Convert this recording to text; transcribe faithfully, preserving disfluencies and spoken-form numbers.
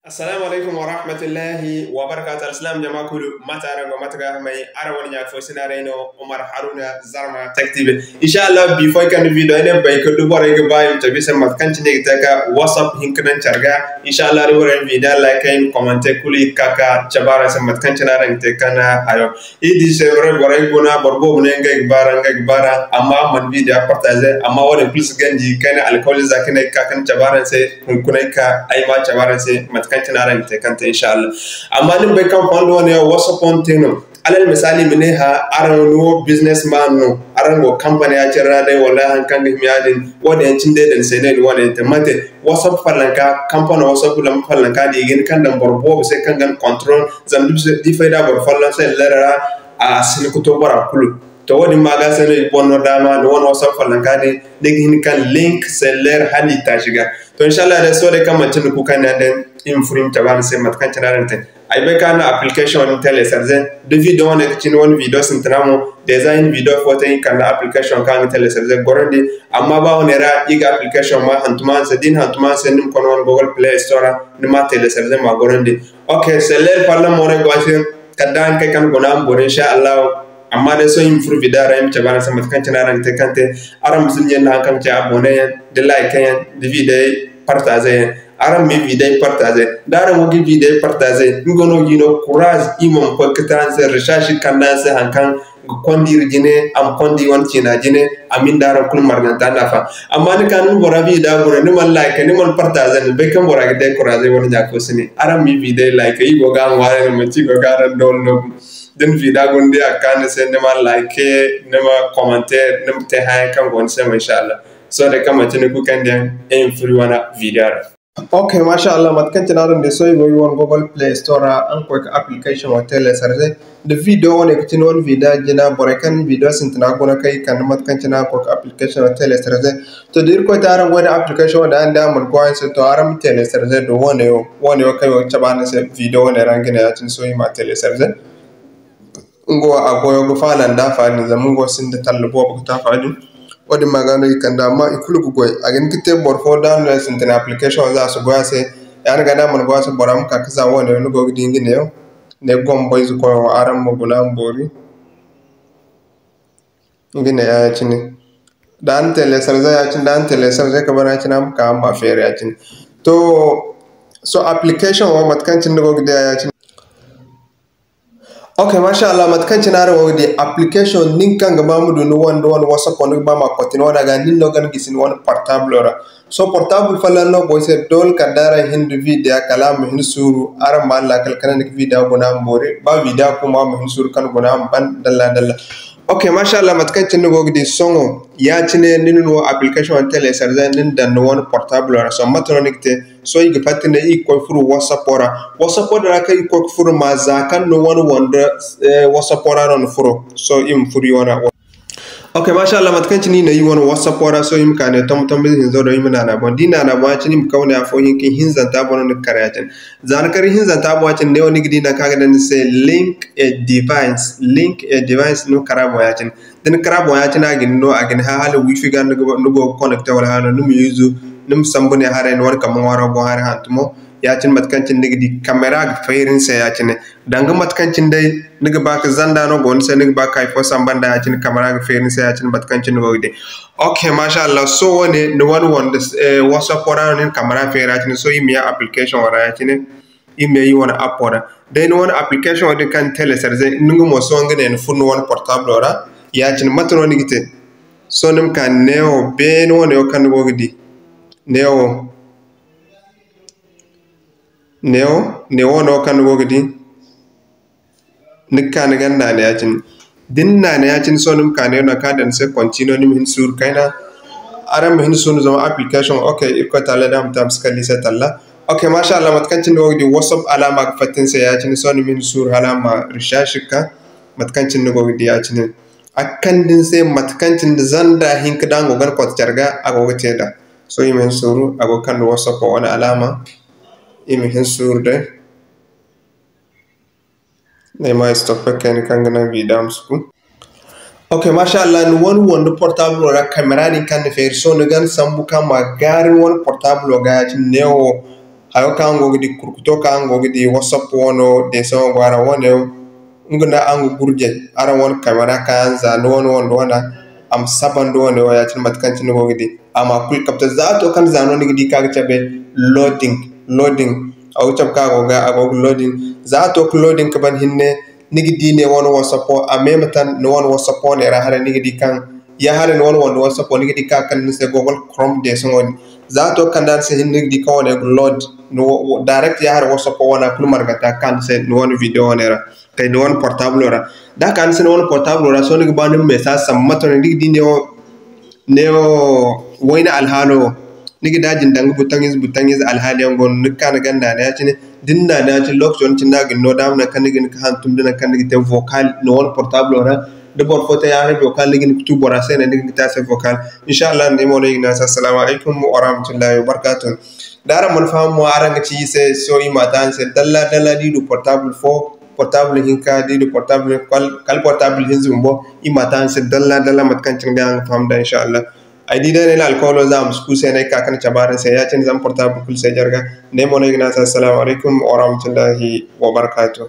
Assalamu alaikum wa rahmatullahi wa barakatuh. Alsilaam jama kulu, mate araŋ go, mate ga hamay? Araŋ wane ɲa fo sinaray no, Umar Haruna Zarma Tech T V. Insha Allah, before ay kande video, ay ne bay ka du borey ga ba i ma cabe i se mate kaŋ cine i ga te ka WhatsApp hinka daŋ care ga. Insha Allah, da borey na video like, ay ma commenter kulu i ga ka ka cabe araŋ se mate kaŋ cine araŋ ga te ka hayo. I di se borey, borey guna, boro boobo ne ngey ga baara, ngey ga baara, amma a mana video partager, amma wadin kulu si ganji kayna alkawli za ka ne ay ga ka ka cabe araŋ se, hunkuna ay ga ka ay ma cabe araŋ se mate kaŋ cine araŋ ga te kaŋ te, insha Allah. Amma ni ma bay kaŋ fondo wane yaŋ WhatsApp wane te no. Alal misali, ma ne, ha, araŋ ni wo businessman no, araŋ go company ya-cine ra day, wala haŋ kaŋ ga hima ya-din, wadin yaŋ cine day daŋ se no i na wane yaŋ te. Mate, WhatsApp fallanka, company WhatsApp lamba fallanka din, i ga hin kaŋ daŋ boro boobo se kaŋ ga ni control, zama da i fay da boro folloŋ se lera ra, a si hin ka to bora kulu. To, wadin ma ga se no i ga boro no daama, ni wane WhatsApp fallanka din, ni ga hin kaŋ link se lera hala i taaci ga. To, insha Allah day, sohõ day kaŋ manti ni kuukandiyaŋ day, i ma furo i ma cabe araŋ se mate kaŋ cine araŋ ga te. Ay bay kaŋ a na application wane télécharger, da video wane ga cine wane video sintina mo, déjà i na video fo te i kande application kaŋ a ga télécharger gorondi. Amma ba wane ra i ga application ma hantum araŋ se, da i na hantum araŋ se, ni ma konda wane Google Play Store ra, ni ma télécharger ma gorondi. Ok, seller fallan mo no ay go a se, kala da araŋ kay kaŋ guna ma boori, insha Allah. Amma day sohõ i ma furo video ra, i ma cabe araŋ se mate kaŋ cine araŋ ga te kaŋ te. Araŋ ma si ɲaŋ da haŋ kaŋ ga ci abonné yaŋ, da like yaŋ, da video partager yaŋ. Araŋ ma video partager. Da araŋ wo ga video partager, nga no ga i no courage, i ma koy ka te araŋ se recherche kande araŋ se haŋ kaŋ ga konda iri jine, a ma konda i wane ciina jine, a ma ni da araŋ kulu marganta nafa. Amma ni ka ni bora video guna, ni mana like, ni mana partager, ni bay kaŋ bora ga décourager wala ɲa fo si ne. Araŋ ma video like, i go ga ŋwaaray no, manti i go ga araŋ doole no. Da ni video guna, da a ga ka ni se, ni ma like, ni ma commenter, ni ma te hayaŋ kaŋ go ni se mo, insha Allah. Sohõ day kaŋ manti ni kuukandiyaŋ, ay ma furo wane video ra. Ok, masha Allah, mate kaŋ cine araŋ di sohõ, i go i wane Google Play Store ra, araŋ koy ka application wo télécharger. Da video wane ga cine wane video jina, borey kaŋ video sintina guna kaŋ i kande mate kaŋ cine araŋ koy ka application wo télécharger. To, da Irkoy te araŋ goy da application wo, da araŋ di a mana go araŋ se, to, araŋ ma télécharger da wane wo, wane wo kaŋ i go ga cabe araŋ se video wane ra, nga ne ya-cine sohõ i ma télécharger. Nga wo a goyo ga faala nda afa din, zama nga wo sinda talla boobo ga te afa din. Wo-din ma ga no i kande, amma i kulu ga goy. A ga hin ga te boro fo da no sintina application za a si goy a se. Ya-din ga da a mana goy a se, bora ma ka ka za wo-ne, ni go ga di nga neewo. Ne gombo ize koyo wo, araŋ ma guna ma boori. Nga ne ya-cine. Da a na télécharger ya-cine, da a na télécharger ka ban ya-cine, a ma ka a ma feeri ya-cine. To, sohõ application wo, mate kaŋ cine ni go ga di a ya-cine. Ok, masha Allah, mate kaŋ cine araŋ go ga di application, nin kaŋ ga ba ma du ni wane, ni wane WhatsApp, ni ga ba ma kotti ni wane ga, nin no ga ni gisi ni wane portable ra. Sohõ portable folloŋ no go ay se, doole kala da araŋ hin da video, kala a ma hin suuru, araŋ ma laakal kala ni ga video guna ma boori, ba video kuma a ma hin suuru kaŋ guna ma ban, dalla, dalla. Ok, masha Allah, mate kaŋ cine ni go ga di sohõ, ya-cine ni na ni wo application wane télécharger, ni na daŋ ni wane portable ra. Sohõ mate no ni ga te? Sohõ i ga fatta ne i ga koy furo WhatsApp ra. WhatsApp din ra kaŋ i ga koy ga furo ma, za kaŋ ni wane wando, eh, WhatsApp ra no ni furo. Sohõ i ma furo i wane. Ok, masha Allah, mate kaŋ cine i ne i wane WhatsApp ra, sohõ i ma ka ne tombo-tombo ize hinzo do, i ma naana boŋ. Da i naana boŋ ya-cine, i ma kawne afo hinka, hinzanta boŋ no ni ga kar ya-cine. Za ni kar hinzanta boŋ ya-cine, neewo ni ga di nangu kaŋ a ga daŋ ni se link a device, link a device, ni ma kar a boŋ ya-cine. Da ni kar a boŋ ya-cine, a ga ni no, a ga ni hã hala wifi ga ni go, ni go ga connecter wala haano, ni ma use, ni ma sambu ne haray, ni wane kambe ŋwaaro boŋ haray hantumo. Ya-cine mate kaŋ cine ni ga di, camera ga feeri ni se ya-cine. Danga mate kaŋ cine day ni ga ba ka zanda no go ni se, ni ga ba ka hay fo samba nda ya-cine, camera ga feeri ni se ya-cine mate kaŋ cine ni go ga di. Ok, masha Allah, sohõ wo-ne, ni wane wando, eh, WhatsApp ra no ni na camera feeri ya-cine, sohõ i ma ye application ra ya-cine. I ma ye i wane app ra. Day ni wane application din kaŋ ni télécharger, nga mo sohõ nga ne ni furo ni wane portable ra. Ya-cine mate no ni ga te? Sohõ ni ma ka neewo, beene wane wo kaŋ ni go ga di. Neewo. Neewo, neewo no kaŋ ni go ga di. Ni ga ka ni ganda ne ya-cine. Da ni na ne ya-cine, sohõ ni ma ka ne nangu kaŋ a daŋ ni se continue, ni ma hin suuru kayna. Araŋ ma hin suuru zama application, ok, Irkoy Taala day a ma te a ma si kala ni se talla. Ok, masha Allah, mate kaŋ cine ni go ga di WhatsApp alaama ga fatta ni se ya-cine, sohõ ni ma hin suuru hala a ma recherche ka, mate kaŋ cine ni go ga di ya-cine. A ga kande ni se mate kaŋ cine zanda hinka da a go ga ni kote care ga, a go ga te nd'a. Sohõ i ma hin suuru, a go ga kande WhatsApp wane alaama. I ma hin suuru day. Ay ma stop kayna kaŋ ga naŋ video ma si ku. Ok, masha Allah, ni wane wando portable ra camera din kaŋ ni feeri. Sohõ ni ga ni sambu kaŋ ma gaari ni wane portable ga ya-cine neewo. hayo kaŋ araŋ go ga di, kurkuto kaŋ araŋ go ga di, WhatsApp wano, dessin go araŋ wane wo, nga no araŋ ga gurjay, araŋ wane camera kaŋ araŋ za ni wane wando wana, a ma saba nda wane wo, ya-cine mate kaŋ cine ni go ga di. A ma kulu kapta, za a to kaŋ za no ni ga di kaŋ a ga cabe loading, loading. A go ga cabe kaŋ a go ga, a go ga loading. Za a to ka loading ka ban hinne, ni ga di ne wane WhatsApp wo, a meme tan ni wane WhatsApp wo ne ra haray ni ga di kaŋ, ya haray ni wane wando WhatsApp wo ni ga di kaŋ a kande ni se Google Chrome dessin wo din. Za a to ga kande a ni se hinne ni ga di kaŋ wane ga load, ni wo, direct ya haray WhatsApp wo wana kulu marganta ga ka ni se ni wane video wane ra. Kay ni wane portable ra. Da a ka ni se ni wane portable ra, sohõ ni ga ba ni ma message sambu mate no ni ga di ne wo, ne wo wayna alhaalo wo. Ni ga daajin danga butaŋize, butaŋize alhaali yaŋ go no, ni ga ka ni ganda ne ya-cine. Da ni na ne ya-cine, lokaco ni cine no a ga ni no daama nangu kaŋ ni ga hin ka hantum da nangu kaŋ ni ga te vocal ni wane portable ra. Da boro fo te ya haray vocal ni ga hin ka tu bora se ne ni ga hin ka te a se vocal. Insha Allah, ne mo no i ga ne a se assalamu alaykum wa rahmatullahi wa barakatuh. Da araŋ mana faham mo, araŋ ga ci i se, sohõ i ma te araŋ se dalla dalla da i du portable fo, portable hinka, da i du portable kal-, kala portable hinza bumbo, i ma te araŋ se dalla dalla mate kaŋ cine ga araŋ ga faham da insha Allah. Ay di day ne alkawlo za a ma si ku se no ay ka ga cabe araŋ se ya-cine zama portable kulu se jarga. Ne mo no ay ga ne a se assalamu alaykum wa rahmatullahi wa barakatuh.